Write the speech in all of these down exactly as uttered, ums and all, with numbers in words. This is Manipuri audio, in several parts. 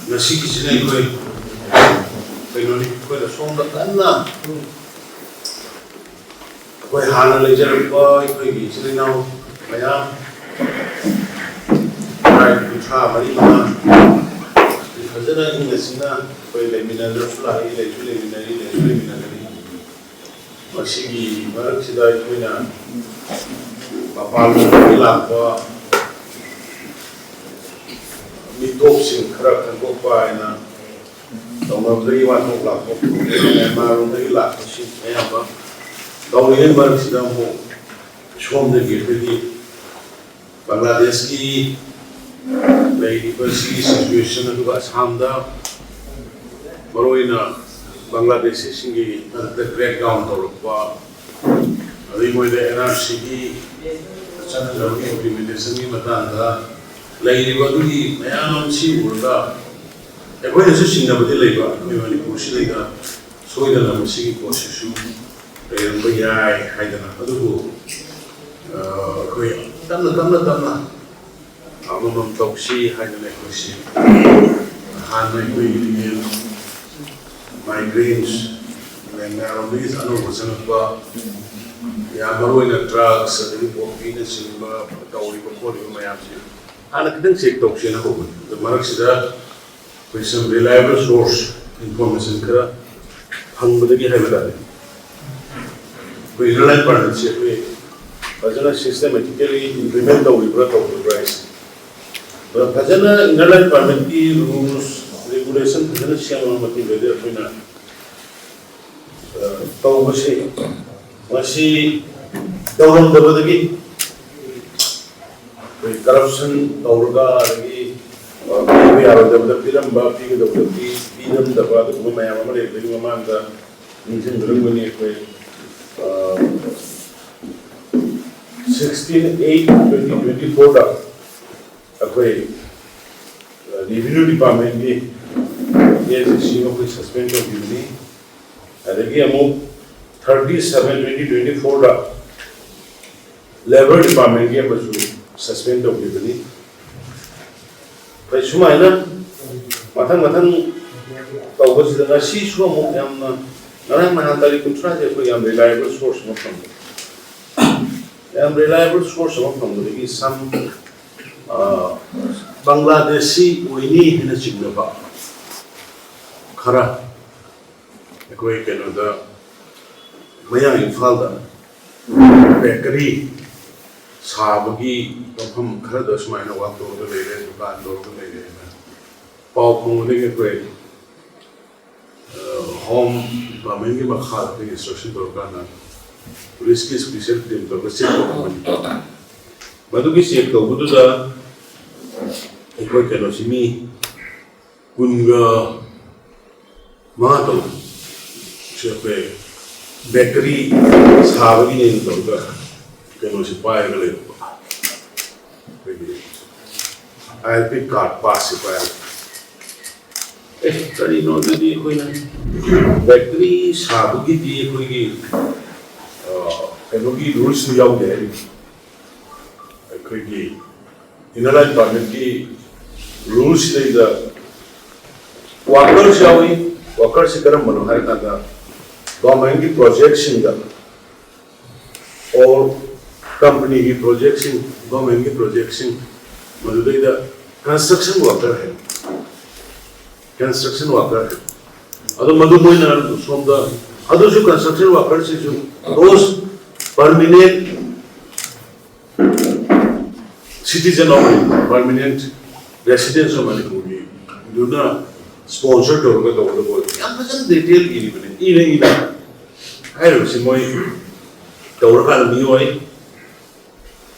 ꯉꯁꯤꯒꯤꯁꯤꯅ ꯑꯩꯈꯣꯏ ꯀꯩꯅꯣꯅꯤ, ꯑꯩꯈꯣꯏꯅ ꯁꯣꯝꯗ ꯀꯟꯅ ꯑꯩꯈꯣꯏ ꯍꯥꯟꯅ ꯂꯩꯖꯔꯛꯄ ꯑꯩꯈꯣꯏꯒꯤ ꯏꯆꯤꯜ ꯏꯅꯥꯎ ꯃꯌꯥꯝ ꯇꯔꯥ ꯀꯨꯟꯊ꯭ꯔꯥ ꯃꯔꯤ ꯃꯉꯥ ꯐꯖꯅ ꯏꯪꯅ ꯆꯤꯛꯅ ꯑꯩꯈꯣꯏ ꯂꯩꯃꯤꯟꯅꯗ꯭ꯔꯁꯨ ꯂꯥꯛꯏ, ꯂꯩꯁꯨ ꯂꯩꯃꯤꯟꯅꯔꯤ, ꯂꯩꯁꯨ ꯂꯩꯃꯤꯟꯅꯒꯅꯤ꯫ ꯃꯁꯤꯒꯤ ꯃꯔꯛꯁꯤꯗ ꯑꯩꯈꯣꯏꯅ ꯃꯄꯥꯟ ꯂꯝꯗꯒꯤ ꯂꯥꯛꯄ ꯃꯤꯇꯣꯞꯁꯤꯡ ꯈꯔ ꯈꯟꯗꯣꯛꯄ ꯍꯥꯏꯅ ꯇꯧꯅꯕꯗꯒꯤ ꯋꯥꯊꯣꯛ ꯂꯥꯛꯄ, ꯃꯌꯥꯟꯃꯥꯔ ꯂꯣꯝꯗꯒꯤ ꯂꯥꯛꯄꯁꯤꯡ ꯑꯌꯥꯝꯕ ꯇꯧꯔꯤꯉꯩ ꯃꯔꯛꯁꯤꯗ ꯑꯃꯨꯛ ꯁꯣꯝꯗꯒꯤ ꯑꯩꯈꯣꯏꯒꯤ ꯕꯪꯒ꯭ꯂꯥꯗꯦꯁꯀꯤ ꯂꯩꯔꯤꯕ ꯁꯤꯒꯤ ꯁꯤꯆꯨꯋꯦꯁꯟ, ꯑꯗꯨꯒ ꯑꯁꯥꯝꯗ ꯃꯔꯨꯑꯣꯏꯅ ꯕꯪꯒ꯭ꯂꯥꯗꯦꯁꯤꯁꯤꯡꯒꯤ ꯃꯊꯛꯇ ꯀ꯭ꯔꯦꯛ ꯗꯥꯎꯟ ꯇꯧꯔꯛꯄ, ꯑꯗꯩ ꯃꯣꯏꯗ ꯑꯦꯟ ꯑꯥꯔ ꯁꯤꯒꯤ ꯆꯠꯅꯗꯕꯒꯤ ꯏꯝꯄ꯭ꯂꯤꯃꯦꯟꯇꯦꯁꯟꯒꯤ ꯃꯇꯥꯡꯗ ꯂꯩꯔꯤꯕ ꯑꯗꯨꯒꯤ ꯃꯌꯥꯝ ꯑꯃ ꯁꯤ ꯎꯔꯒ ꯑꯩꯈꯣꯏꯅꯁꯨ ꯆꯤꯡꯅꯕꯗꯤ ꯂꯩꯕ, ꯑꯩꯈꯣꯏ ꯃꯅꯤꯄꯨꯔꯁꯤꯗꯩꯗ ꯁꯣꯏꯗꯅ ꯃꯁꯤꯒꯤ ꯄꯣꯠꯁꯤꯁꯨ ꯂꯩꯔꯝꯕ ꯌꯥꯏ ꯍꯥꯏꯗꯅ꯫ ꯑꯗꯨꯕꯨ ꯑ, ꯑꯩꯈꯣꯏ ꯇꯞꯅ ꯇꯞꯅ ꯇꯞꯅ ꯑꯃꯃꯝ ꯇꯧꯁꯤ ꯍꯥꯏꯗꯅ ꯑꯩꯈꯣꯏꯁꯤ ꯍꯥꯟꯅ ꯑꯩꯈꯣꯏꯒꯤ ꯃꯥꯏꯒ꯭ꯔꯦꯟꯁ, ꯃꯌꯥꯝꯂꯣꯝꯗꯒꯤ ꯑꯅꯧꯕ ꯆꯪꯉꯛꯄ, ꯌꯥꯝ ꯃꯔꯨ ꯑꯣꯏꯅ ꯗ꯭ꯔꯒꯁ ꯑꯗꯒꯤ ꯄꯣꯄꯤꯅꯆꯤꯡꯕ ꯇꯧꯔꯤꯕ ꯈꯣꯠꯂꯤꯕ ꯃꯌꯥꯝꯁꯦ ꯍꯥꯟꯅ ꯈꯤꯇꯪ ꯆꯦꯛ ꯇꯧꯁꯦꯅ ꯍꯧꯕꯅꯤ꯫ ꯑꯗꯣ ꯃꯔꯛꯁꯤꯗ ꯑꯩꯈꯣꯏ some reliable source information ꯈꯔ ꯐꯪꯕꯗꯒꯤ ꯍꯥꯏꯕ ꯇꯥꯔꯦ, ꯑꯩꯈꯣꯏ ꯏꯅꯔ ꯂꯥꯏꯟ ꯄꯥꯔꯃꯤꯠꯁꯦ ꯑꯩꯈꯣꯏ ꯐꯖꯅ systematically implement ꯇꯧꯔꯤꯕ꯭ꯔꯥ ꯇꯧꯗꯕ꯭ꯔꯥ ꯍꯥꯏꯁꯦ꯫ ꯑꯗꯣ ꯐꯖꯅ ꯏꯅꯔ ꯂꯥꯏꯟ ꯄꯥꯔꯃꯤꯠꯀꯤ ꯔꯨꯜꯁ ꯔꯤꯒꯨꯂꯦꯁꯟ ꯐꯖꯅ ꯁꯦꯝꯃꯕ ꯃꯇꯨꯡꯗꯗꯤ ꯑꯩꯈꯣꯏꯅ ꯑ, ꯇꯧꯕꯁꯦ, ꯃꯁꯤ ꯇꯧꯔꯝꯗꯕꯗꯒꯤ ꯑꯩꯈꯣꯏ ꯀꯔꯞꯁꯟ ꯇꯧꯔꯒ, ꯑꯗꯒꯤ, ꯑ, ꯄꯤꯕ ꯌꯥꯔꯣꯏꯗꯕꯗ ꯄꯤꯔꯝꯕ, ꯄꯤꯒꯗꯕꯗ ꯄꯤ-, ꯄꯤꯔꯝꯗꯕ, ꯑꯗꯨꯒꯨꯝꯕ ꯃꯌꯥꯝ ꯑꯃ ꯂꯩꯕꯗꯒꯤ ꯃꯃꯥꯡꯗ ꯅꯤꯡꯁꯤꯡꯕꯤꯔꯝꯒꯅꯤ꯫ ꯑꯩꯈꯣꯏ, ꯑ, sixteen eight twenty twenty fourꯗ ꯑꯩꯈꯣꯏ, ꯑ, ꯔꯦꯚꯤꯅ꯭ꯌꯨ ꯗꯤꯄꯥꯔꯠꯃꯦꯟꯒꯤ ꯑꯦꯁ ꯁꯤ ꯑꯩꯈꯣꯏ ꯁꯁꯄꯦꯟ ꯇꯧꯈꯤꯕꯅꯤ꯫ ꯑꯗꯒꯤ ꯑꯃꯨꯛ thirty seven twenty twenty fourꯗ ꯂꯦꯕꯔ ꯗꯤꯄꯥꯔꯠꯃꯦꯟꯒꯤ ꯑꯃꯁꯨ ꯁꯁꯄꯦꯟ ꯇꯧꯈꯤꯕꯅꯤ꯫ ꯑꯩꯈꯣꯏ ꯁꯨꯃꯥꯏꯅ ꯃꯊꯪ ꯃꯊꯪ ꯇꯧꯕꯁꯤꯗ ꯉꯁꯤꯁꯨ ꯑꯃꯨꯛ ꯌꯥꯝꯅ, ꯉꯔꯥꯡ ꯅꯍꯥꯟ ꯇꯥꯔꯤꯛ ꯀꯨꯟꯊ꯭ꯔꯥꯁꯦ ꯑꯩꯈꯣꯏ ꯌꯥꯝ reliable source ꯑꯃ ꯐꯪꯕ, ꯌꯥꯝ reliable source ꯑꯃ ꯐꯪꯕꯗꯒꯤ ꯁꯝ ꯕꯪꯒ꯭ꯂꯥꯗꯦꯁꯤ ꯑꯣꯏꯅꯤ ꯍꯥꯏꯅ ꯆꯤꯡꯅꯕ ꯈꯔ ꯑꯩꯈꯣꯏ ꯀꯩꯅꯣꯗ, ꯃꯌꯥꯡ ꯏꯝꯐꯥꯜꯗ ꯕꯦꯀꯔꯤ ꯁꯥꯕꯒꯤ ꯃꯐꯝ ꯈꯔꯗ ꯁꯨꯃꯥꯏꯅ ꯋꯥꯛ ꯇꯧꯔꯒ ꯂꯩꯔꯦ, ꯗꯨꯀꯥꯟ ꯇꯧꯔꯒ ꯂꯩꯔꯦꯅ ꯄꯥꯎ ꯐꯪꯕꯗꯒꯤ ꯑꯩꯈꯣꯏ ꯍꯣꯝ ꯗꯤꯄꯥꯔꯠꯃꯦꯟꯒꯤ ꯃꯈꯥꯗ ꯑꯩꯈꯣꯏ instruction ꯇꯧꯔꯀꯥꯟꯗ ꯄꯨꯂꯤꯁꯀꯤ special team ꯇꯧꯔꯒ ꯆꯦꯛ ꯇꯧꯔꯛꯄꯅꯤ꯫ ꯃꯗꯨꯒꯤ ꯆꯦꯛ ꯇꯧꯕꯗꯨꯗ ꯑꯩꯈꯣꯏ ꯀꯩꯅꯣꯁꯤ ꯃꯤ ꯀꯨꯟꯒ ꯃꯉꯥ ꯇꯧꯕ ꯁꯤ ꯑꯩꯈꯣꯏ ꯕꯦꯀꯔꯤ ꯁꯥꯕꯒꯤꯅꯦꯅ ꯇꯧꯔꯒ ꯀꯩꯅꯣꯁꯤ ꯄꯥꯏꯔꯒ ꯂꯩꯔꯝꯕ, ꯑꯩꯈꯣꯏꯒꯤ I L P card passꯁꯤ ꯄꯥꯏꯔꯒ꯫ ꯑꯦ, ꯀꯔꯤꯅꯣ ꯑꯗꯨꯗꯤ ꯑꯩꯈꯣꯏꯅ ꯕꯦꯀꯔꯤ ꯁꯥꯕꯒꯤꯗꯤ ꯑꯩꯈꯣꯏꯒꯤ ꯀꯩꯅꯣꯒꯤ ꯔꯨꯜꯁꯁꯨ ꯌꯥꯎꯗꯦ ꯍꯥꯏꯔꯤꯕ, ꯑꯩꯈꯣꯏꯒꯤ inner line permitꯀꯤ ꯔꯨꯜꯁꯁꯤꯗꯩꯗ ꯋꯥꯀꯔꯁ ꯌꯥꯎꯏ꯫ ꯋꯥꯀꯔꯁꯤ ꯀꯔꯝꯕꯅꯣ ꯍꯥꯏꯔꯀꯥꯟꯗ ꯒꯣꯔꯃꯦꯟꯒꯤ ꯄ꯭ꯔꯣꯖꯦꯛꯁꯤꯡꯗ ꯑꯣꯔ ꯀꯝꯄꯅꯤꯒꯤ ꯄ꯭ꯔꯣꯖꯦꯛꯁꯤꯡ, ꯒꯣꯔꯃꯦꯟꯒꯤ ꯄ꯭ꯔꯣꯖꯦꯛꯁꯤꯡ, ꯃꯗꯨꯗꯩꯗ construction worker ꯍꯥꯏꯅ, construction worker ꯍꯥꯏꯅ꯫ ꯑꯗꯣ ꯃꯗꯨ ꯃꯣꯏꯅ ꯁꯣꯝꯗ, ꯑꯗꯨꯁꯨ construction workerꯁꯤꯁꯨ those permanent citizen of Manipur, permanent residents of ꯃꯅꯤꯄꯨꯔꯒꯤ ꯑꯗꯨꯅ sponsor ꯇꯧꯔꯒ ꯇꯧꯒꯗꯕ ꯑꯣꯏꯕ ꯌꯥꯝ ꯐꯖꯅ detail ꯏꯔꯤꯕꯅꯤ꯫ ꯏꯅ ꯏꯅ ꯍꯥꯏꯔꯤꯕꯁꯤ ꯃꯣꯏ ꯇꯧꯔꯀꯥꯟꯗ ꯃꯤꯑꯣꯏ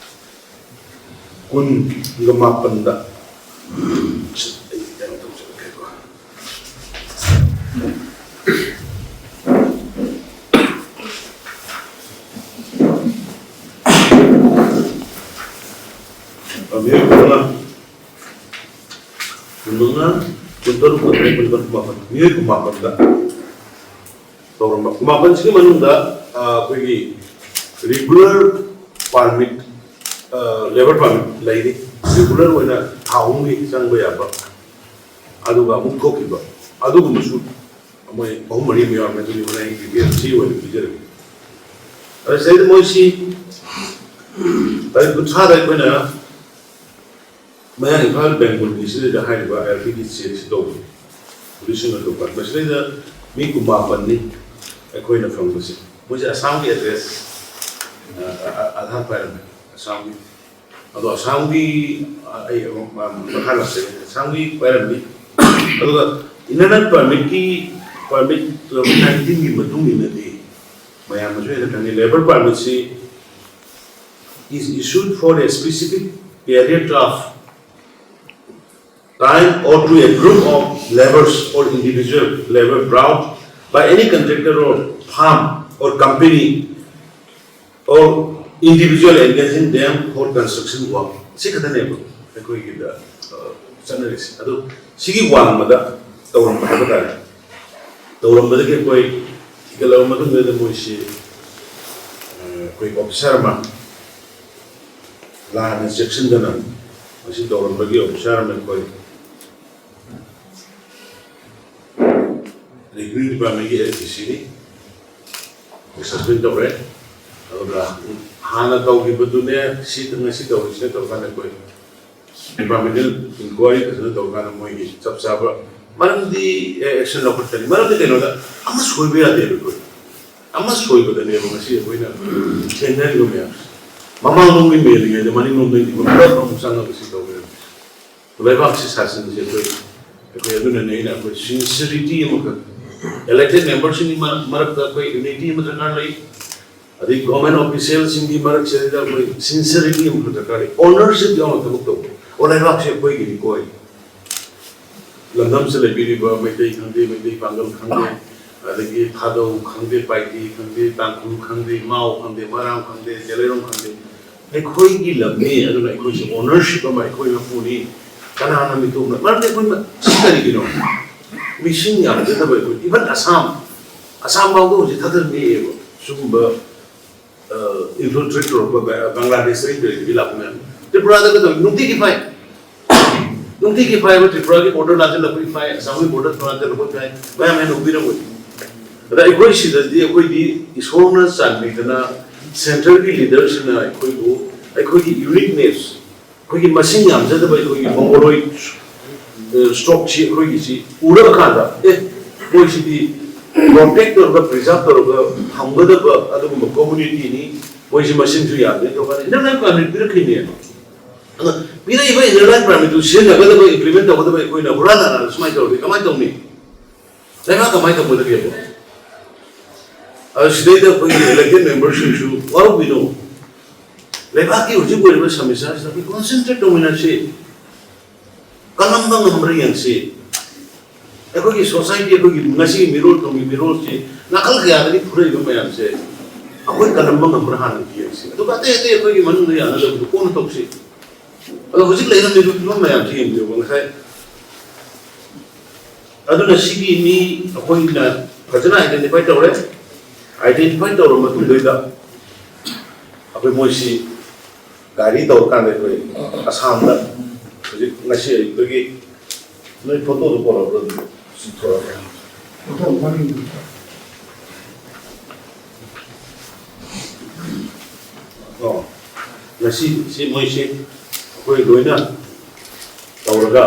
ꯀꯨꯟꯒ ꯃꯥꯄꯟꯗ ꯃꯤꯑꯣꯏ ꯀꯨꯟꯃꯉꯥ, ꯀꯨꯟꯃꯉꯥ, ꯀꯨꯟꯇꯔꯨꯛ, ꯀꯨꯟꯇꯔꯦꯠ, ꯀꯨꯟꯅꯤꯄꯥꯟ, ꯀꯨꯟꯃꯥꯄꯟ, ꯃꯤꯑꯣꯏ ꯀꯨꯟꯃꯥꯄꯟꯗ ꯇꯧꯔꯝꯕ꯫ ꯀꯨꯟꯃꯥꯄꯟꯁꯤꯒꯤ ꯃꯅꯨꯡꯗ, ꯑ, ꯑꯩꯈꯣꯏꯒꯤ regular permit, ꯑ, labour permit ꯂꯩꯔꯤ꯫ Regular ꯑꯣꯏꯅ ꯊꯥ ꯑꯍꯨꯝꯒꯤ ꯆꯪꯕ ꯌꯥꯕ꯫ ꯑꯗꯨꯒ ꯑꯃꯨꯛ ꯊꯣꯛꯈꯤꯕ, ꯑꯗꯨꯒꯨꯝꯕꯁꯨ ꯃꯣꯏ ꯑꯍꯨꯝ ꯃꯔꯤ ꯑꯃ ꯌꯥꯎꯔꯝꯃꯦ꯫ ꯑꯗꯨꯒꯤ ꯃꯅꯨꯡꯗ ꯑꯩ ꯗꯤꯇꯦꯜꯁꯤ ꯑꯣꯏꯅ ꯄꯤꯖꯔꯒꯦ꯫ ꯑꯗ ꯁꯤꯗꯩꯗ ꯃꯣꯏꯁꯤ ꯇꯥꯔꯤꯛ ꯀꯨꯟꯊ꯭ꯔꯥꯗ ꯑꯩꯈꯣꯏꯅ ꯃꯌꯥꯡ ꯏꯝꯐꯥꯜ ꯕꯦꯡꯒꯨꯜꯒꯤ ꯁꯤꯗꯩꯗ ꯍꯥꯏꯔꯤꯕ ꯑꯥꯏ ꯑꯦꯜ ꯄꯤꯒꯤ ꯆꯦꯛꯁꯤ ꯇꯧꯕꯅꯤ꯫ ꯄꯨꯂꯤꯁꯁꯤꯡꯅ ꯇꯧꯕ ꯃꯁꯤꯗꯩꯗ ꯃꯤ ꯀꯨꯟꯃꯥꯄꯟꯅꯤ ꯑꯩꯈꯣꯏꯅ ꯐꯪꯕꯁꯦ꯫ ꯃꯣꯏꯁꯦ ꯑꯁꯥꯝꯒꯤ ꯑꯦꯗ꯭ꯔꯦꯁ, ꯑ, ꯑ, ꯑ, ꯑꯙꯥꯔ ꯄꯥꯏꯔꯝꯃꯦ, ꯑꯁꯥꯝꯒꯤ꯫ ꯑꯗꯣ ꯑꯁꯥꯝꯒꯤ, ꯑ, ꯑꯩ, ꯑ, ꯃꯈꯥ ꯂꯥꯛꯆꯒꯦ꯫ ꯑꯁꯥꯝꯒꯤ ꯄꯥꯏꯔꯝꯃꯤ꯫ ꯑꯗꯨꯒ ꯏꯟꯅꯔ ꯂꯥꯏꯟ ꯄꯔꯃꯤꯠꯀꯤ, ꯄꯔꯃꯤꯠ ꯇꯨ ꯊꯥꯎꯖꯟ ꯅꯥꯏꯟꯇꯤꯟꯒꯤ ꯃꯇꯨꯡ ꯏꯟꯅꯗꯤ ꯃꯌꯥꯝꯅꯁꯨ ꯍꯦꯟꯅ ꯈꯪꯉꯤ, ꯂꯦꯕꯔ ꯄꯔꯃꯤꯠꯁꯤ is issued for a specific period of time or to a group of laborers or individual labor brought by any contractor or firm or company or individual engaging them for construction work꯫ ꯁꯤ ꯈꯛꯇꯅꯦꯕ ꯑꯩꯈꯣꯏꯒꯤꯗ, ꯑ, ꯆꯠꯅꯔꯤꯁꯦ꯫ ꯑꯗꯣ ꯁꯤꯒꯤ ꯋꯥꯡꯃꯗ ꯇꯧꯔꯝꯕ ꯍꯥꯏꯕ ꯇꯥꯔꯦ꯫ ꯇꯧꯔꯝꯕꯗꯒꯤ ꯑꯩꯈꯣꯏ ꯊꯤꯒꯠꯂꯕ ꯃꯇꯨꯡꯗ ꯃꯣꯏꯁꯤ, ꯑ, ꯑꯩꯈꯣꯏ ꯑꯣꯐꯤꯁꯥꯔ ꯑꯃ ꯂꯥꯟꯅ ꯆꯦꯛꯁꯤꯟꯗꯅ ꯃꯁꯤ ꯇꯧꯔꯝꯕꯒꯤ ꯑꯣꯐꯤꯁꯥꯔ ꯑꯃ ꯑꯩꯈꯣꯏ ꯔꯦꯚꯤꯅ꯭ꯌꯨ ꯗꯤꯄꯥꯔꯠꯃꯦꯟꯒꯤ ꯑꯦꯁ ꯗꯤ ꯁꯤꯅꯤ, ꯁꯁꯄꯦꯟ ꯇꯧꯔꯦ꯫ ꯑꯗꯨꯒ ꯍꯥꯟꯅ ꯇꯧꯈꯤꯕꯗꯨꯅꯦ ꯁꯤ ꯉꯁꯤ ꯇꯧꯔꯤꯁꯤꯅꯦ ꯇꯧꯔꯀꯥꯟꯗ ꯑꯩꯈꯣꯏ ꯏꯟꯚꯥꯏꯔꯣꯟꯃꯦꯟꯇꯦꯜ ꯏꯟꯀ꯭ꯋꯥꯏꯔꯤ ꯐꯖꯅ ꯇꯧꯔꯀꯥꯟꯗ ꯃꯣꯏꯒꯤ ꯆꯞ ꯆꯥꯕ ꯃꯔꯝꯗꯤ ꯑꯦꯛꯁꯟ ꯂꯧꯈꯠꯀꯅꯤ꯫ ꯃꯔꯝꯗꯤ ꯀꯩꯅꯣꯗ ꯑꯃ ꯁꯣꯏꯕ ꯌꯥꯗꯦꯕ ꯑꯩꯈꯣꯏ꯫ ꯑꯃ ꯁꯣꯏꯕꯗꯅꯦꯕ ꯉꯁꯤ ꯑꯩꯈꯣꯏꯅ ꯊꯦꯡꯅꯔꯤꯕ ꯃꯌꯥꯝꯁꯦ꯫ ꯃꯃꯥꯡꯂꯣꯝꯒꯤ ꯃꯦꯜꯂꯤꯉꯩꯗ ꯃꯅꯤꯡꯂꯣꯝꯗꯒꯤ ꯄꯨꯂꯞ ꯑꯃꯨꯛ ꯆꯪꯉꯒ ꯁꯤ ꯇꯧꯕ ꯌꯥꯗꯦ꯫ ꯂꯩꯕꯥꯛꯁꯤ ꯁꯥꯁꯟꯁꯦ ꯑꯩꯈꯣꯏ, ꯑꯩꯈꯣꯏ ꯑꯗꯨꯅꯅꯦ ꯑꯩꯅ ꯑꯩꯈꯣꯏ ꯁꯤꯟꯁꯤꯔꯤꯇꯤ ꯑꯃꯈꯛ, ꯏꯂꯦꯛꯇꯦꯠ ꯃꯦꯝꯕꯔꯁꯤꯡꯒꯤ ꯃꯔꯛꯇ ꯑꯩꯈꯣꯏ ꯌꯨꯅꯤꯇꯤ ꯑꯃ ꯗꯔꯀꯥꯔ ꯂꯩ꯫ ꯑꯗꯩ ꯒꯣꯔꯃꯦꯟ ꯑꯣꯐꯤꯁꯤꯌꯦꯜꯁꯤꯡꯒꯤ ꯃꯔꯛꯁꯤꯗ ꯑꯩꯈꯣꯏ ꯁꯤꯟꯁꯤꯔꯤꯇꯤ ꯑꯃꯈꯛ ꯗꯔꯀꯥꯔ ꯂꯩ꯫ ꯑꯣꯅꯔꯁꯤꯞ ꯌꯥꯎꯅ ꯊꯕꯛ ꯇꯧꯕ꯫ ꯑꯣ, ꯂꯩꯕꯥꯛꯁꯦ ꯑꯩꯈꯣꯏꯒꯤꯅꯤꯀꯣ꯫ ꯂꯝꯗꯝꯁꯤꯗ ꯂꯩꯕꯤꯔꯤꯕ ꯃꯩꯇꯩ ꯈꯪꯗꯦ, ꯃꯩꯇꯩ ꯄꯥꯡꯒꯜ ꯈꯪꯗꯦ, ꯑꯗꯒꯤ ꯊꯥꯗꯧ ꯈꯪꯗꯦ, ꯄꯥꯏꯇꯦ ꯈꯪꯗꯦ, ꯇꯥꯡꯈꯨꯜ ꯈꯪꯗꯦ, ꯃꯥꯎ ꯈꯪꯗꯦ, ꯃꯔꯥꯝ ꯈꯪꯗꯦ, ꯖꯦꯂꯩꯔꯣꯡ ꯈꯪꯗꯦ, ꯑꯩꯈꯣꯏꯒꯤ ꯂꯝꯅꯤ꯫ ꯑꯗꯨꯅ ꯑꯩꯈꯣꯏꯁꯦ ꯑꯣꯅꯔꯁꯤꯞ ꯑꯃ ꯑꯩꯈꯣꯏ ꯃꯄꯨꯅꯤ꯫ ꯀꯅꯥꯅ ꯃꯤꯇꯣꯞꯅ? ꯃꯔꯝꯗꯤ ꯑꯩꯈꯣꯏ ꯃ-, ꯁꯤ ꯀꯔꯤꯒꯤꯅꯣ? ꯃꯤꯁꯤꯡ ꯌꯥꯝꯖꯗꯕ ꯑꯩꯈꯣꯏ, ꯏꯚꯟ ꯑꯁꯥꯝ, ꯑꯁꯥꯝ ꯐꯥꯎꯗ ꯍꯧꯖꯤꯛ ꯊꯥꯗꯔ ꯅꯦꯛꯑꯦꯕ꯫ ꯁꯤꯒꯨꯝꯕ, ꯑ, ꯏꯟꯐꯤꯜꯇ꯭ꯔꯦꯠ ꯇꯧꯔꯛꯄ ꯕ-, ꯕꯪꯒ꯭ꯂꯥꯗꯦꯁꯇꯒꯤ ꯀꯔꯤꯗꯒꯤ ꯂꯥꯛꯄ ꯃꯌꯥꯝ꯫ ꯇ꯭ꯔꯤꯄꯨꯔꯥꯗꯒ ꯇꯧꯏ, ꯅꯨꯡꯇꯤꯒꯤ ꯐꯥꯏ꯫ ꯅꯨꯡꯇꯤꯒꯤ ꯐꯥꯏꯕ, ꯇ꯭ꯔꯤꯄꯨꯔꯥꯒꯤ ꯕꯣꯔꯗꯔ ꯂꯥꯟꯁꯤꯜꯂꯛꯄꯒꯤ ꯐꯥꯏ, ꯑꯁꯥꯝꯒꯤ ꯕꯣꯔꯗꯔ ꯂꯥꯟꯁꯤꯜꯂꯛꯄꯒꯤ ꯐꯥꯏ, ꯃꯌꯥꯝ ꯍꯦꯟꯅ ꯎꯕꯤꯔꯝꯒꯅꯤ꯫ ꯑꯗ ꯑꯩꯈꯣꯏ ꯁꯤꯗꯗꯤ ꯑꯩꯈꯣꯏꯗꯤ ꯏꯁꯣꯔꯅ ꯆꯥꯟꯕꯤꯗꯅ ꯁꯦꯟꯇ꯭ꯔꯦꯜꯒꯤ ꯂꯤꯗꯔꯁꯤꯡꯅ ꯑꯩꯈꯣꯏꯕꯨ, ꯑꯩꯈꯣꯏꯒꯤ ꯌꯨꯅꯤꯛꯅꯦꯁ, ꯑꯩꯈꯣꯏꯒꯤ ꯃꯁꯤꯡ ꯌꯥꯝꯖꯗꯕ ꯑꯩꯈꯣꯏꯒꯤ ꯃꯣꯡꯒꯣꯂꯣꯏꯗ ꯁ꯭ꯇꯣꯛꯁꯤ ꯑꯩꯈꯣꯏꯒꯤꯁꯤ ꯎꯔꯕ ꯀꯥꯟꯗ, ꯑꯦ, ꯃꯣꯏꯁꯤꯗꯤ ꯄ꯭ꯔꯣꯇꯦꯛ ꯇꯧꯔꯒ, ꯄ꯭ꯔꯤꯖꯥꯔꯚ ꯇꯧꯔꯒ ꯊꯝꯒꯗꯕ ꯑꯗꯨꯒꯨꯝꯕ ꯀꯝꯃꯨꯅꯤꯇꯤꯅꯤ, ꯃꯣꯏꯁꯤ ꯃꯁꯤꯡꯁꯨ ꯌꯥꯝꯗꯦ ꯇꯧꯀꯥꯟꯗ ꯏꯟꯅꯔ ꯂꯥꯏꯟ ꯄꯥꯔꯃꯤꯠ ꯄꯤꯔꯛꯈꯤꯅꯦꯕ꯫ ꯑꯗꯣ ꯄꯤꯔꯛꯏꯕ ꯏꯟꯅꯔ ꯂꯥꯏꯟ ꯄꯥꯔꯃꯤꯠꯇꯨ ꯁꯤꯖꯤꯟꯅꯒꯗꯕ, ꯏꯝꯄ꯭ꯂꯤꯃꯦꯟ ꯇꯧꯒꯗꯕ ꯑꯩꯈꯣꯏꯅ ꯍꯨꯔꯥꯟ ꯇꯥꯟꯅꯅ ꯁꯨꯃꯥꯏꯅ ꯇꯧꯔꯗꯤ ꯀꯃꯥꯏꯅ ꯇꯧꯅꯤ? ꯂꯩꯕꯥꯛ ꯀꯃꯥꯏꯅ ꯇꯧꯒꯗꯒꯦꯕ? ꯑꯗꯣ ꯁꯤꯗꯩꯗ ꯑꯩꯈꯣꯏꯒꯤ ꯏꯂꯦꯛꯇꯦꯠ ꯃꯦꯝꯕꯔꯁꯤꯡꯁꯨ ꯋꯥꯔꯧꯕꯤꯅꯣ꯫ ꯂꯩꯕꯥꯛꯀꯤ ꯍꯧꯖꯤꯛ ꯑꯣꯏꯔꯤꯕ ꯁꯃꯁ꯭ꯌꯥꯁꯤꯗ ꯑꯩꯈꯣꯏ ꯀꯣꯟꯁꯦꯟꯇ꯭ꯔꯦꯠ ꯇꯧꯃꯤꯟꯅꯁꯤ, ꯀꯜꯂꯝꯕ ꯉꯝꯕ꯭ꯔꯥ ꯌꯦꯡꯁꯤ꯫ ꯑꯩꯈꯣꯏꯒꯤ ꯁꯣꯁꯥꯏꯇꯤ, ꯑꯩꯈꯣꯏꯒꯤ ꯉꯁꯤꯒꯤ ꯃꯤꯔꯣꯜ, ꯇꯨꯡꯒꯤ ꯃꯤꯔꯣꯜꯁꯤ ꯅꯥꯀꯜ ꯀꯌꯥꯗꯒꯤ ꯐꯨꯔꯛꯏꯕ ꯃꯌꯥꯝꯁꯦ ꯑꯩꯈꯣꯏ ꯀꯜꯂꯝꯕ ꯉꯝꯕ꯭ꯔꯥ ꯍꯥꯟꯅ ꯌꯦꯡꯁꯤ, ꯑꯗꯨꯒ ꯑꯇꯩ ꯑꯇꯩ ꯑꯩꯈꯣꯏꯒꯤ ꯃꯅꯨꯡꯗ ꯌꯥꯅꯗꯕꯗꯨ ꯀꯣꯟꯅ ꯇꯧꯁꯤ꯫ ꯑꯗꯣ ꯍꯧꯖꯤꯛ ꯂꯩꯔꯝꯃꯤꯕ ꯐꯤꯕꯝ ꯃꯌꯥꯝꯁꯤ ꯌꯦꯡꯕꯤꯌꯨꯕ꯫ ꯉꯁꯥꯏ ꯑꯗꯨꯅ ꯁꯤꯒꯤ ꯃꯤ ꯑꯩꯈꯣꯏꯅ ꯐꯖꯅ ꯑꯥꯏꯗꯦꯟꯇꯤꯐꯥꯏ ꯇꯧꯔꯦ꯫ ꯑꯥꯏꯗꯦꯟꯇꯤꯐꯥꯏ ꯇꯧꯔꯕ ꯃꯇꯨꯡꯗꯩꯗ ꯑꯩꯈꯣꯏ ꯃꯣꯏꯁꯤ ꯒꯥꯔꯤ ꯇꯧꯔꯀꯥꯟꯗ ꯑꯩꯈꯣꯏ ꯑꯁꯥꯝꯗ ꯍꯧꯖꯤꯛ ꯉꯁꯤ ꯑꯌꯨꯛꯇꯒꯤ ꯅꯣꯏ ꯐꯣꯇꯣꯗꯣ ꯄꯣꯔꯛꯄ꯭ꯔꯣ? ꯑꯗꯨꯝ ꯁꯤ ꯊꯣꯔꯛꯑꯒ꯫ ꯑꯣ, ꯉꯁꯤ ꯁꯤ ꯃꯣꯏꯁꯤ ꯑꯩꯈꯣꯏ ꯂꯣꯏꯅ ꯇꯧꯔꯒ,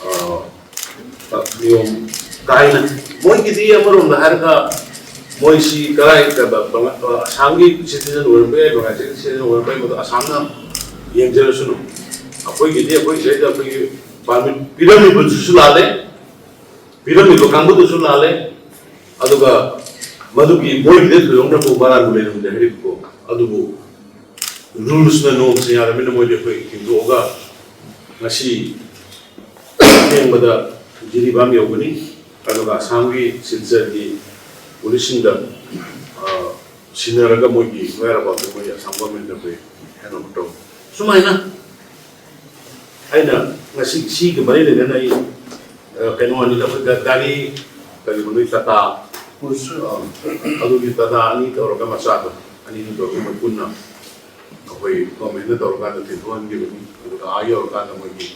ꯑ, ꯅꯤꯌꯣꯝ ꯀꯥꯏꯅ, ꯃꯣꯏꯒꯤꯗꯤ ꯑꯃꯔꯣꯝꯗ ꯍꯥꯏꯔꯒ ꯃꯣꯏꯁꯤ ꯀꯔꯥꯏ, ꯀ-, ꯕ-, ꯕ-, ꯑꯁꯥꯝꯒꯤ ꯁꯤꯇꯤꯖꯟ ꯑꯣꯏꯔꯝꯕ ꯌꯥꯏ, ꯕꯪꯒ꯭ꯂꯥꯗꯦꯁꯀꯤ ꯁꯤꯇꯤꯖꯟ ꯑꯣꯏꯔꯝꯕ ꯌꯥꯏ, ꯃꯗꯨ ꯑꯁꯥꯝꯅ ꯌꯦꯡꯖꯔꯁꯅꯨ꯫ ꯑꯩꯈꯣꯏꯒꯤꯗꯤ ꯑꯩꯈꯣꯏ ꯁꯤꯗꯩꯗ ꯑꯩꯈꯣꯏꯒꯤ ꯄꯥꯔꯃꯤꯠ ꯄꯤꯔꯝꯃꯤꯕꯗꯨꯁꯨ ꯂꯥꯜꯂꯦ, ꯄꯤꯔꯝꯃꯤꯕ ꯀꯥꯡꯕꯨꯗꯨꯁꯨ ꯂꯥꯜꯂꯦ, ꯑꯗꯨꯒ ꯃꯗꯨꯒꯤ ꯃꯣꯏꯒꯤꯗ ꯊꯣꯏꯗꯣꯛꯅꯕꯨ ꯃꯔꯥꯟꯕꯨ ꯂꯩꯔꯝꯗꯦ ꯍꯥꯏꯔꯤꯕꯀꯣ꯫ ꯑꯗꯨꯕꯨ ꯔꯨꯜꯁꯅ, ꯅꯣꯔꯝꯁꯅ ꯌꯥꯔꯕꯅꯤꯅ ꯃꯣꯏꯗꯤ ꯑꯩꯈꯣꯏ ꯍꯤꯡꯗꯣꯛꯑꯒ ꯉꯁꯤ ꯊꯦꯡꯕꯗ ꯖꯤꯔꯤꯕꯥꯝ ꯌꯧꯒꯅꯤ꯫ ꯑꯗꯨꯒ ꯑꯁꯥꯝꯒꯤ ꯁꯤꯜꯆꯔꯒꯤ ꯄꯨꯂꯤꯁꯁꯤꯡꯗ, ꯑ, ꯁꯤꯟꯅꯔꯒ ꯃꯣꯏꯒꯤ ꯃꯌꯥꯔ ꯄꯥꯎꯗ ꯃꯣꯏ ꯑꯁꯥꯝ ꯒꯣꯔꯃꯦꯟꯗ ꯑꯩꯈꯣꯏ ꯍꯦꯟ ꯑꯣꯚꯔ ꯇꯧ꯫ ꯁꯨꯃꯥꯏꯅ ꯑꯩꯅ ꯉꯁꯤ ꯁꯤꯒ ꯃꯔꯤ ꯂꯩꯅꯅ ꯑꯩ, ꯑ, ꯀꯩꯅꯣ ꯑꯅꯤꯗ ꯑꯩꯈꯣꯏ ꯒꯥ-, ꯒꯥꯔꯤ ꯀꯔꯤꯕ ꯅꯣꯏ ꯇꯥꯇꯥ, ꯑ, ꯑꯗꯨꯒꯤ ꯇꯥꯇꯥ ꯑꯅꯤ ꯇꯧꯔꯒ ꯃꯆꯥꯗꯣ ꯑꯅꯤꯗꯨ ꯇꯧꯔꯒ ꯃꯣꯏ ꯄꯨꯟꯅ ꯑꯩꯈꯣꯏ ꯒꯣꯔꯃꯦꯟꯅ ꯇꯧꯔꯀꯥꯟꯗ ꯊꯤꯟꯗꯣꯛꯍꯟꯈꯤꯕꯅꯤ꯫ ꯑꯗꯨꯒ ꯑꯥ ꯌꯧꯔꯀꯥꯟꯗ ꯃꯣꯏꯒꯤ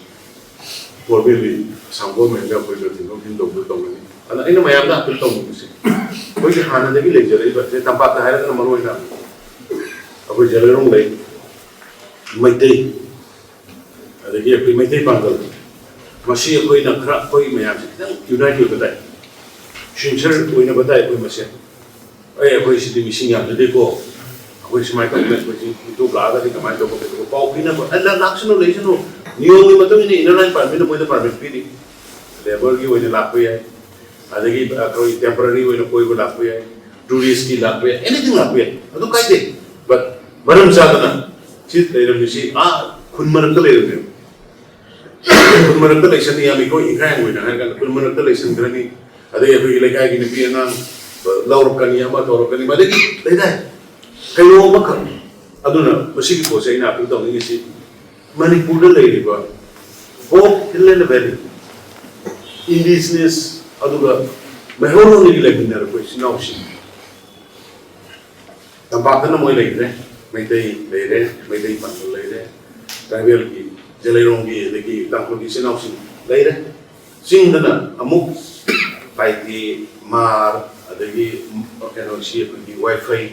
ꯐꯣꯔꯃꯦꯜꯂꯤ ꯑꯁꯥꯝ ꯒꯣꯔꯃꯦꯟꯒ ꯑꯩꯈꯣꯏꯒ ꯊꯤꯟꯗꯣꯛ ꯊꯤꯟꯖꯤꯟ ꯇꯧꯕꯗꯣ ꯇꯧꯒꯅꯤ꯫ ꯑꯗ ꯑꯩꯅ ꯃꯌꯥꯝꯗ ꯑꯄꯤꯜ ꯇꯧꯅꯤꯡꯕꯁꯦ, ꯑꯩꯈꯣꯏꯒꯤ ꯍꯥꯟꯅꯗꯒꯤ ꯂꯩꯖꯔꯛꯏꯕ, ꯁꯦ, ꯇꯝꯄꯥꯛꯇ ꯍꯥꯏꯔꯒꯅ ꯃꯔꯨ ꯑꯣꯏꯅ ꯑꯩꯈꯣꯏ ꯖꯦꯂꯩꯔꯣꯡ ꯂꯩ, ꯃꯩꯇꯩ, ꯑꯗꯒꯤ ꯑꯩꯈꯣꯏ ꯃꯩꯇꯩ ꯄꯥꯡꯒꯜ, ꯃꯁꯤ ꯑꯩꯈꯣꯏꯅ ꯈꯔ, ꯑꯩꯈꯣꯏ ꯃꯌꯥꯝꯁꯦ ꯈꯤꯇꯪ ꯌꯨꯅꯥꯏꯠ ꯑꯣꯏꯕ ꯇꯥꯏ, ꯁꯤꯟꯁꯤꯌꯔ ꯑꯣꯏꯅꯕ ꯇꯥꯏ ꯑꯩꯈꯣꯏ ꯃꯁꯦꯟ꯫ ꯑꯦ, ꯑꯩꯈꯣꯏ ꯁꯤꯗꯤ ꯃꯤꯁꯤꯡ ꯌꯥꯝꯖꯗꯦꯀꯣ, ꯑꯩꯈꯣꯏ ꯁꯨꯃꯥꯏꯅ ꯇꯧꯗꯅ ꯑꯩꯈꯣꯏꯁꯤ ꯃꯤꯇꯣꯞ ꯂꯥꯛꯑꯒꯗꯤ ꯀꯃꯥꯏꯅ ꯇꯧꯕ ꯀꯩꯗꯧꯕ ꯄꯥꯎ ꯄꯤꯅꯕ, ꯑꯗ ꯂꯥꯛꯁꯅꯨ ꯂꯩꯁꯅꯨ, ꯅꯤꯌꯣꯝꯒꯤ ꯃꯇꯨꯡ ꯏꯟꯅ ꯏꯟꯅꯔ ꯂꯥꯏꯟ ꯄꯥꯔꯃꯤꯠꯅ ꯃꯣꯏꯗ ꯄꯥꯔꯃꯤꯠ ꯄꯤꯔꯤ, ꯂꯦꯕꯔꯒꯤ ꯑꯣꯏꯅ ꯂꯥꯛꯄ ꯌꯥꯏ, ꯑꯗꯒꯤ ꯑꯩꯈꯣꯏ ꯇꯦꯝꯄꯔꯔꯤ ꯑꯣꯏꯅ ꯀꯣꯏꯕ ꯂꯥꯛꯄ ꯌꯥꯏ, ꯇꯨꯔꯤꯁꯀꯤ ꯂꯥꯛꯄ ꯌꯥꯏ, ꯑꯦꯅꯤꯊꯤꯡ ꯂꯥꯛꯄ ꯌꯥꯏ, ꯑꯗꯨ ꯀꯥꯏꯗꯦ꯫ But ꯃꯔꯝ ꯆꯥꯗꯅ ꯁꯤ ꯂꯩꯔꯝꯃꯤꯁꯤ ꯑꯥ ꯈꯨꯟ ꯃꯔꯛꯇ ꯂꯩꯔꯝꯃꯦꯕ꯫ ꯈꯨꯟ ꯃꯔꯛꯇ ꯂꯩꯁꯟꯅꯤ ꯌꯥꯝꯃꯤ, ꯑꯩꯈꯣꯏ ꯏꯟꯈꯥꯏ ꯍꯥꯡꯕ ꯑꯣꯏꯅ ꯍꯥꯏꯔ ꯀꯥꯟꯗ ꯈꯨꯟ ꯃꯔꯛꯇ ꯂꯩꯁꯟꯈ꯭ꯔꯅꯤ꯫ ꯑꯗꯩ ꯑꯩꯈꯣꯏꯒꯤ ꯂꯩꯀꯥꯏꯒꯤ ꯅꯨꯄꯤ ꯑꯉꯥꯡ ꯂꯧꯔꯛꯀꯅꯤ, ꯑꯃ ꯇꯧꯔꯛꯀꯅꯤ, ꯃꯗꯒꯤ ꯂꯩꯗꯥꯏ ꯀꯩꯅꯣ ꯑꯃꯈꯛ꯫ ꯑꯗꯨꯅ ꯃꯁꯤꯒꯤ ꯄꯣꯠꯁꯦ ꯑꯩꯅ ꯑꯄꯤꯜ ꯇꯧꯅꯤꯡꯉꯤꯁꯤ, ꯃꯅꯤꯄꯨꯔꯗ ꯂꯩꯔꯤꯕ both hill and valley, indigenous, ꯑꯗꯨꯒ ꯃꯩꯍꯧꯔꯣꯟꯗꯒꯤ ꯂꯩꯃꯤꯟꯅꯔꯛꯄ ꯏꯆꯤꯟ ꯏꯅꯥꯎꯁꯤꯡ, ꯇꯝꯄꯥꯛꯇꯅ ꯃꯣꯏ ꯂꯩꯈ꯭ꯔꯦ, ꯃꯩꯇꯩ ꯂꯩꯔꯦ, ꯃꯩꯇꯩ ꯄꯥꯡꯒꯜ ꯂꯩꯔꯦ, ꯇ꯭ꯔꯥꯏꯕꯦꯜꯒꯤ, ꯖꯦꯂꯩꯔꯣꯡꯒꯤ, ꯑꯗꯒꯤ ꯇꯥꯡꯈꯨꯜꯒꯤ ꯏꯆꯤꯟ ꯏꯅꯥꯎꯁꯤꯡ ꯂꯩꯔꯦ꯫ ꯆꯤꯡꯗꯅ ꯑꯃꯨꯛ ꯄꯥꯏꯇꯦ, ꯃꯥꯔ, ꯑꯗꯒꯤ ꯀꯩꯅꯣꯁꯤ ꯑꯩꯈꯣꯏꯒꯤ ꯋꯥꯏꯐꯩ,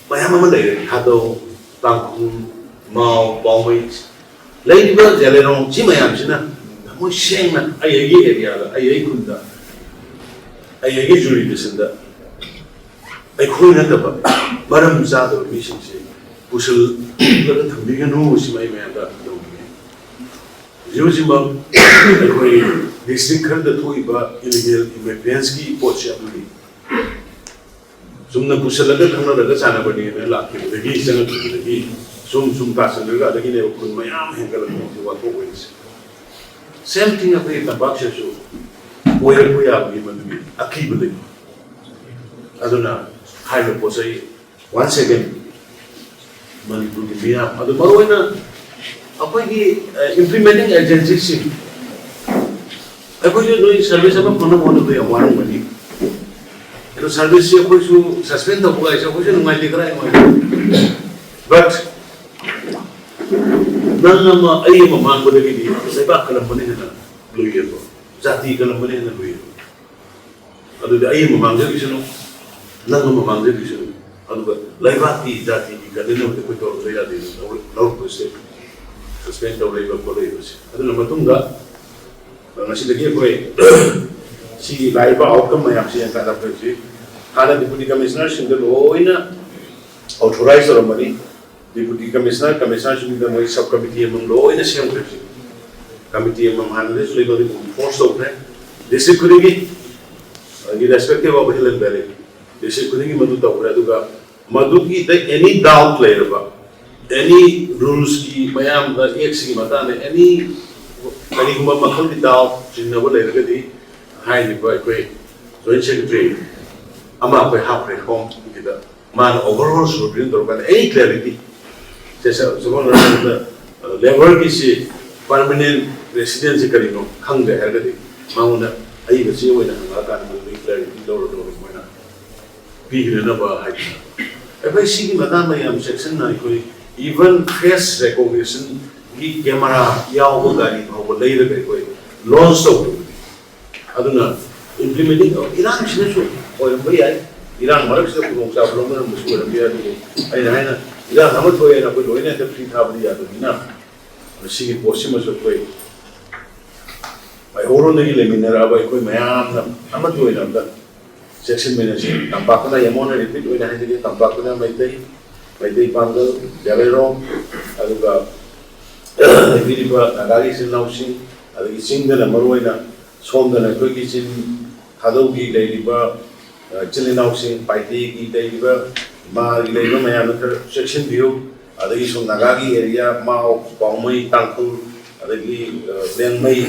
ꯃꯌꯥꯝ ꯑꯃ ꯂꯩꯔꯦ꯫ ꯊꯥꯗꯧ, ꯇꯥꯡꯈꯨꯜ, ꯃꯥꯎ, ꯄꯥꯎꯃꯩ, ꯂꯩꯔꯤꯕ ꯖꯦꯂꯩꯔꯣꯡ ꯁꯤ ꯃꯌꯥꯝꯁꯤꯅ ꯊꯃꯣꯏ ꯁꯦꯡꯅ ꯑꯩ ꯑꯩꯒꯤ ꯑꯦꯔꯤꯌꯥꯗ, ꯑꯩ ꯑꯩ ꯈꯨꯟꯗ, ꯑꯩ ꯑꯩꯒꯤ ꯖꯨꯔꯤꯗꯤꯁꯟꯗ ꯑꯩꯈꯣꯏ ꯅꯠꯇꯕ ꯃꯔꯝ ꯆꯥꯗꯕ ꯃꯤꯁꯤꯡꯁꯦ ꯄꯨꯁꯤꯜꯂꯒ ꯊꯝꯕꯤꯒꯅꯨ, ꯁꯤꯃ ꯑꯩ ꯃꯌꯥꯝꯗ ꯑꯄꯤꯜ ꯇꯧꯅꯤꯡꯉꯤ꯫ ꯍꯧꯖꯤꯛ ꯍꯧꯖꯤꯛꯃꯛ ꯑꯩꯈꯣꯏ ꯗꯤꯁꯇ꯭ꯔꯤꯛ ꯈꯔꯗ ꯊꯣꯛꯏꯕ ꯏꯂꯤꯒꯦꯜ ꯏꯃꯤꯒ꯭ꯔꯦꯟꯁꯀꯤ ꯄꯣꯠꯁꯦ ꯑꯗꯨꯅꯤ꯫ ꯆꯨꯝꯅ ꯄꯨꯁꯤꯜꯂꯒ ꯈꯪꯅꯔꯒ ꯆꯥꯟꯅꯕꯅꯦꯅ ꯂꯥꯛꯈꯤꯕꯗꯒꯤ, ꯆꯪꯉꯛꯈꯤꯕꯗꯒꯤ ꯁꯨꯝ ꯁꯨꯝ ꯇꯥꯁꯤꯜꯂꯒ ꯑꯗꯒꯤꯅꯦꯕ ꯈꯨꯟ ꯃꯌꯥꯝ ꯍꯦꯟꯒꯠꯂꯛꯄꯒꯤ ꯋꯥꯊꯣꯛ ꯑꯣꯏꯔꯤꯁꯦ꯫ Same thing ꯑꯩꯈꯣꯏꯒꯤ ꯇꯝꯄꯥꯛꯁꯤꯗꯁꯨ ꯑꯣꯏꯔꯛꯄ ꯌꯥꯕꯒꯤ ꯃꯗꯨꯒꯤ ꯑꯀꯤꯕ ꯂꯩ꯫ ꯑꯗꯨꯅ ꯍꯥꯏꯔꯤꯕ ꯄꯣꯠ ꯆꯩ once again ꯃꯅꯤꯄꯨꯔꯒꯤ ꯃꯤꯌꯥꯝ, ꯑꯗꯨ ꯃꯔꯨꯑꯣꯏꯅ ꯑꯩꯈꯣꯏꯒꯤ implementing agencyꯁꯤꯡ, ꯑꯩꯈꯣꯏꯁꯨ ꯅꯣꯏ ꯁꯔꯚꯤꯁ ꯑꯃ ꯐꯪꯅꯕ ꯍꯣꯠꯅꯕꯗ ꯌꯥꯝ ꯋꯥꯔꯝꯒꯅꯤ꯫ ꯑꯗꯣ ꯁꯔꯚꯤꯁꯁꯤ ꯑꯩꯈꯣꯏꯁꯨ ꯁꯁꯄꯦꯟ ꯇꯧꯕ ꯍꯥꯏꯁꯦ ꯑꯩꯈꯣꯏꯁꯨ ꯅꯨꯡꯉꯥꯏꯇꯦ, ꯀꯗꯥꯏ ꯅꯨꯡꯉꯥꯏꯇꯦ꯫ But ꯅꯪ ꯑꯃ ꯑꯩ ꯑꯃ ꯃꯥꯡꯕꯗꯒꯤꯗꯤ ꯂꯩꯕꯥꯛ ꯀꯜꯂꯝꯕꯅ ꯍꯦꯟꯅ ꯂꯨꯏꯌꯦꯕ, ꯖꯥꯇꯤ ꯀꯜꯂꯝꯕꯅ ꯍꯦꯟꯅ ꯂꯨꯏꯌꯦꯕ꯫ ꯑꯗꯨꯗꯤ ꯑꯩ ꯑꯃ ꯃꯥꯡꯖꯈꯤꯁꯅꯨ, ꯅꯪ ꯑꯃ ꯃꯥꯡꯖꯈꯤꯁꯅꯨ, ꯑꯗꯨꯒ ꯂꯩꯕꯥꯛꯀꯤ ꯖꯥꯇꯤꯒꯤ ꯀꯟꯅꯅꯕꯗꯤ ꯑꯩꯈꯣꯏ ꯇꯧꯔꯛꯄ ꯌꯥꯗꯦ꯫ ꯂꯧꯔꯛꯄꯁꯦ ꯁꯁꯄꯦꯟ ꯇꯧꯔꯛꯏꯕ ꯈꯣꯠꯂꯛꯏꯕꯁꯦ꯫ ꯑꯗꯨꯅ ꯃꯇꯨꯡꯗ ꯉꯁꯤꯗꯒꯤ ꯑꯩꯈꯣꯏ ꯁꯤꯒꯤ ꯂꯥꯛꯏꯕ ꯑꯥꯎꯠꯀꯝ ꯃꯌꯥꯝꯁꯤ ꯌꯦꯡꯀꯥꯟꯗ ꯑꯩꯈꯣꯏ ꯍꯧꯖꯤꯛ ꯍꯥꯟꯅ ꯗꯤꯄꯨꯇꯤ ꯀꯃꯤꯁꯅꯔꯁꯤꯡꯗ ꯂꯣꯏꯅ ꯑꯣꯊꯣꯔꯥꯏꯁ ꯇꯧꯔꯝꯕꯅꯤ꯫ ꯗꯤꯄꯨꯇꯤ ꯀꯃꯤꯁꯅꯔ, ꯀꯃꯤꯁꯅꯔꯁꯤꯡꯗ ꯃꯣꯏ ꯁꯕ ꯀꯃꯤꯇꯤ ꯑꯃꯃꯝ ꯂꯣꯏꯅ ꯁꯦꯝꯈ꯭ꯔꯦ꯫ ꯍꯧꯖꯤꯛ ꯀꯃꯤꯇꯤ ꯑꯃꯃꯝ ꯍꯥꯟꯅꯗꯒꯤꯁꯨ ꯂꯩꯕ ꯑꯗꯨ ꯐꯣꯔꯁ ꯇꯧꯈ꯭ꯔꯦ꯫ ꯗꯤꯁꯇ꯭ꯔꯤꯛ ꯈꯨꯗꯤꯡꯒꯤ, ꯑꯗꯒꯤ respective of hill and valley district ꯈꯨꯗꯤꯡꯒꯤ ꯃꯗꯨ ꯇꯧꯈ꯭ꯔꯦ꯫ ꯑꯗꯨꯒ ꯃꯗꯨꯒꯤꯗ ꯑꯦꯅꯤ ꯗꯥꯎꯠ ꯂꯩꯔꯕ, ꯑꯦꯅꯤ ꯔꯨꯜꯁꯀꯤ ꯃꯌꯥꯝꯗ, ꯑꯦꯛꯁꯤꯒꯤ ꯃꯇꯥꯡꯗ ꯑꯦꯅꯤ ꯀꯔꯤꯒꯨꯝꯕ ꯃꯈꯜꯒꯤ ꯗꯥꯎꯠ ꯆꯤꯡꯅꯕ ꯂꯩꯔꯒꯗꯤ ꯍꯥꯏꯔꯤꯕ ꯑꯩꯈꯣꯏ ꯖꯣꯏꯟ ꯁꯦꯀ꯭ꯔꯦꯇꯔꯤ ꯑꯃ ꯑꯩꯈꯣꯏ ꯍꯥꯞꯈ꯭ꯔꯦ ꯍꯣꯝꯒꯤꯗ꯫ ꯃꯥꯅ ꯑꯣꯚꯔꯑꯣꯜ ꯁꯨꯄꯔꯚꯤꯖꯟ ꯇꯧꯔꯀꯥꯟꯗ ꯑꯦꯅꯤ ꯀ꯭ꯂꯦꯔꯤꯇꯤ, ꯁꯦ ꯁꯦ ꯁꯒꯣꯜ ꯍꯥꯏꯔꯀꯥꯟꯗ ꯂꯦꯕꯔꯒꯤꯁꯤ ꯄꯔꯃꯅꯦꯟ ꯔꯦꯁꯤꯗꯦꯟꯁꯤ ꯀꯔꯤꯅꯣ ꯈꯪꯗ꯭ꯔꯦ ꯍꯥꯏꯔꯒꯗꯤ ꯃꯉꯣꯟꯗ ꯑꯏꯕ ꯆꯦ ꯑꯣꯏꯅ ꯍꯪꯉꯛꯑꯀꯥꯟꯗ ꯃꯗꯨꯒꯤ ꯀ꯭ꯂꯦꯔꯤꯇꯤ ꯂꯧꯔ ꯂꯧꯔꯒ ꯃꯣꯏꯅ ꯄꯤꯈꯤꯅꯅꯕ ꯍꯥꯏꯗꯅ꯫ ꯑꯩꯈꯣꯏ ꯁꯤꯒꯤ ꯃꯇꯥꯡꯗ ꯌꯥꯝ ꯆꯦꯛꯁꯤꯟꯅ ꯑꯩꯈꯣꯏ ꯏꯚꯟ ꯐꯦꯁ ꯔꯦꯀꯣꯒꯅꯤꯁꯟꯒꯤ ꯀꯦꯃꯦꯔꯥ ꯌꯥꯎꯕ ꯒꯥꯔꯤ ꯐꯥꯎꯕ ꯂꯩꯔꯒ ꯑꯩꯈꯣꯏ ꯂꯣꯟꯁ ꯇꯧꯗꯕꯅꯤ꯫ ꯑꯗꯨꯅ ꯏꯝꯄ꯭ꯂꯤꯃꯦꯟꯇꯤꯡ ꯏꯔꯥꯡꯁꯤꯅꯁꯨ ꯑꯣꯏꯔꯝꯕ ꯌꯥꯏ꯫ ꯏꯔꯥꯡ ꯃꯔꯛꯁꯤꯗ ꯈꯨꯗꯣꯡꯆꯥꯕ ꯂꯧꯅꯔꯝꯕꯁꯨ ꯑꯣꯏꯔꯝꯕ ꯌꯥꯏ꯫ ꯑꯗꯨꯕꯨ ꯑꯩꯅ ꯍꯥꯏꯅ ꯏꯔꯥꯡ ꯑꯃ ꯊꯣꯛꯑꯦꯅ ꯑꯩꯈꯣꯏ ꯂꯣꯏꯅ ꯍꯦꯛꯇ ꯐ꯭ꯔꯤ ꯊꯥꯕꯗꯤ ꯌꯥꯗꯕꯅꯤꯅ ꯁꯤꯒꯤ ꯄꯣꯠꯁꯤꯃꯁꯨ ꯑꯩꯈꯣꯏ ꯃꯩꯍꯧꯔꯣꯟꯗꯒꯤ ꯂꯩꯃꯤꯟꯅꯔꯛꯑꯕ ꯑꯩꯈꯣꯏ ꯃꯌꯥꯝꯅ ꯑꯃꯠꯇ ꯑꯣꯏꯅ ꯑꯝꯇ ꯆꯦꯛꯁꯤꯟꯃꯤꯟꯅꯁꯤ꯫ ꯇꯝꯄꯥꯛꯇꯅ ꯌꯥꯝꯃꯣꯟꯅ ꯔꯤꯄꯤꯠ ꯑꯣꯏꯅ ꯍꯥꯏꯖꯒꯦ, ꯇꯝꯄꯥꯛꯇꯅ ꯃꯩꯇꯩ, ꯃꯩꯇꯩ ꯄꯥꯡꯒꯜ, ꯖꯥꯔꯩꯔꯣꯡ, ꯑꯗꯨꯒ ꯂꯩꯕꯤꯔꯤꯕ ꯅꯥꯒꯥꯒꯤ ꯏꯆꯤꯜ ꯏꯅꯥꯎꯁꯤꯡ, ꯑꯗꯒꯤ ꯆꯤꯡꯗꯅ ꯃꯔꯨꯑꯣꯏꯅ ꯁꯣꯝꯗꯅ ꯑꯩꯈꯣꯏꯒꯤ ꯆꯤꯡ ꯊꯥꯗꯧꯒꯤ ꯂꯩꯔꯤꯕ, ꯑ, ꯏꯆꯤꯜ ꯏꯅꯥꯎꯁꯤꯡ, ꯄꯥꯏꯇꯦꯒꯤ ꯂꯩꯔꯤꯕ, ꯃꯥꯒꯤ ꯂꯩꯔꯤꯕ ꯃꯌꯥꯝꯗ ꯈꯔ ꯆꯦꯛꯁꯤꯟꯕꯤꯌꯨ꯫ ꯑꯗꯒꯤ ꯁꯣꯝ ꯅꯥꯒꯥꯒꯤ ꯑꯦꯔꯤꯌꯥ, ꯃꯥꯎ, ꯄꯥꯎꯃꯩ, ꯇꯥꯡꯈꯨꯜ, ꯑꯗꯒꯤ, ꯑ, ꯂꯦꯡꯃꯩ,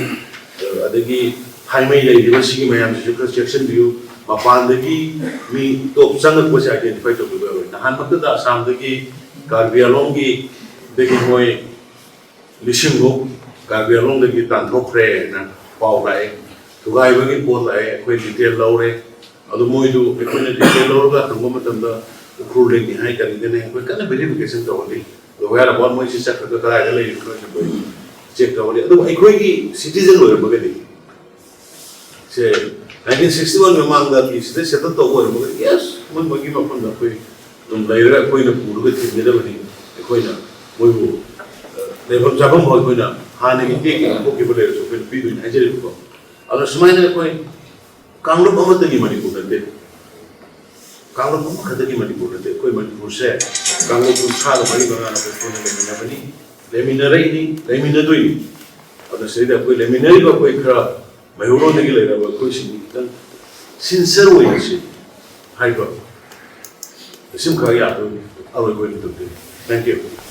ꯑ, ꯑꯗꯒꯤ ꯊꯥꯏꯃꯩ ꯂꯩꯔꯤꯕ ꯁꯤꯒꯤ ꯃꯌꯥꯝꯁꯤꯁꯨ ꯈꯔ ꯆꯦꯛꯁꯤꯟꯕꯤꯌꯨ꯫ ꯃꯄꯥꯟꯗꯒꯤ ꯃꯤ ꯇꯣꯞ ꯆꯪꯉꯛꯄꯁꯦ ꯑꯥꯏꯗꯦꯟꯇꯤꯐꯥꯏ ꯇꯧꯕꯤꯕ ꯌꯥꯔꯣꯏ꯫ ꯅꯍꯥꯟꯃꯛꯇꯗ ꯑꯁꯥꯝꯗꯒꯤ ꯀꯥꯔꯕꯤ ꯑꯂꯣꯡꯒꯤ, ꯗꯒꯤ ꯃꯣꯏ ꯂꯤꯁꯤꯡꯃꯨꯛ ꯀꯥꯔꯕꯤ ꯑꯂꯣꯡꯗꯒꯤ ꯇꯥꯟꯊꯣꯛꯈ꯭ꯔꯦꯅ ꯄꯥꯎ ꯂꯥꯛꯑꯦ꯫ ꯊꯨꯒꯥꯏꯕꯒꯤ ꯄꯣꯠ ꯂꯥꯛꯑꯦ, ꯑꯩꯈꯣꯏ ꯗꯤꯇꯦꯜ ꯂꯧꯔꯦ꯫ ꯑꯗꯨ ꯃꯣꯏꯗꯨ ꯑꯩꯈꯣꯏꯅ ꯗꯤꯇꯦꯜ ꯂꯧꯔꯒ ꯍꯪꯕ ꯃꯇꯝꯗ ꯎꯈ꯭ꯔꯨꯜꯗꯒꯤ ꯍꯥꯏ, ꯀꯔꯤꯗꯅꯦ, ꯑꯩꯈꯣꯏ ꯀꯟꯅ ꯚꯦꯔꯤꯐꯤꯀꯦꯁꯟ ꯇꯧꯍꯜꯂꯤ꯫ ꯑꯗꯣ whereabout ꯃꯣꯏꯁꯤ ꯆꯠꯈ꯭ꯔꯒ ꯀꯗꯥꯏꯗ ꯂꯩꯔꯤꯕꯅꯣ ꯍꯥꯏꯁꯤ ꯑꯩꯈꯣꯏ ꯆꯦꯛ ꯇꯧꯒꯅꯤ꯫ ꯑꯗꯨꯕꯨ ꯑꯩꯈꯣꯏꯒꯤ ꯁꯤꯇꯤꯖꯟ ꯑꯣꯏꯔꯝꯃꯒꯗꯤ, ꯁꯦ, ꯅꯥꯏꯟꯇꯤꯟ ꯁꯤꯛꯁꯇꯤ ꯋꯥꯟ ꯃꯃꯥꯡꯗ ꯁꯤꯗ ꯁꯦꯇꯜ ꯇꯧꯕ ꯑꯣꯏꯔꯝꯃꯒꯗꯤ, ꯌꯦꯁ, ꯃꯣꯏ ꯃꯣꯏꯒꯤ ꯃꯐꯝꯗ ꯑꯩꯈꯣꯏ ꯑꯗꯨꯝ ꯂꯩꯔꯒ ꯑꯩꯈꯣꯏꯅ ꯄꯨꯔꯒ ꯊꯤꯟꯒꯗꯕꯅꯤ꯫ ꯑꯩꯈꯣꯏꯅ ꯃꯣꯏꯕꯨ, ꯑ, ꯂꯩꯐꯝ ꯆꯥꯐꯝ ꯍꯣꯏ ꯑꯩꯈꯣꯏꯅ ꯍꯥꯟꯅꯒꯤ ꯇꯦꯛꯀꯤ ꯂꯧꯊꯣꯛꯈꯤꯕ ꯂꯩꯔꯁꯨ ꯑꯩꯈꯣꯏꯅ ꯄꯤꯗꯣꯏꯅꯤ ꯍꯥꯏꯖꯔꯤꯕꯀꯣ꯫ ꯑꯗꯣ ꯁꯨꯃꯥꯏꯅ ꯑꯩꯈꯣꯏ ꯀꯥꯡꯂꯨꯞ ꯑꯃꯠꯇꯒꯤ ꯃꯅꯤꯄꯨꯔ ꯅꯠꯇꯦ꯫ ꯀꯥꯡꯂꯨꯞ ꯑꯃꯈꯛꯇꯒꯤ ꯃꯅꯤꯄꯨꯔ ꯅꯠꯇꯦ꯫ ꯑꯩꯈꯣ ꯃꯅꯤꯄꯨꯔꯁꯦ ꯀꯥꯡꯂꯨꯞ ꯀꯨꯟꯊ꯭ꯔꯥꯒ ꯃꯔꯤ ꯃꯉꯥꯅ ꯑꯩꯈꯣꯏ ꯄꯨꯟꯅ ꯂꯩꯃꯤꯟꯅꯕꯅꯤ, ꯂꯩꯃꯤꯟꯅꯔꯛꯏꯅꯤ, ꯂꯩꯃꯤꯟꯅꯗꯣꯏꯅꯤ꯫ ꯑꯗꯨꯅ ꯁꯤꯗꯩꯗ ꯑꯩꯈꯣꯏ ꯂꯩꯃꯤꯟꯅꯔꯤꯕ ꯑꯩꯈꯣꯏ ꯈꯔ ꯃꯩꯍꯧꯔꯣꯟꯗꯒꯤ ꯂꯩꯔꯕ ꯑꯩꯈꯣꯏꯁꯤꯡ ꯈꯤꯇꯪ ꯁꯤꯟꯁꯤꯌꯔ ꯑꯣꯏꯅ ꯁꯤ ꯍꯥꯏꯕ ꯁꯤꯃ ꯈꯔ ꯌꯥꯗꯣꯏꯅꯤ꯫ ꯑꯔꯣꯏꯕ ꯑꯣꯏꯅ ꯇꯧꯗꯣꯏꯅꯤ꯫ Thank you꯫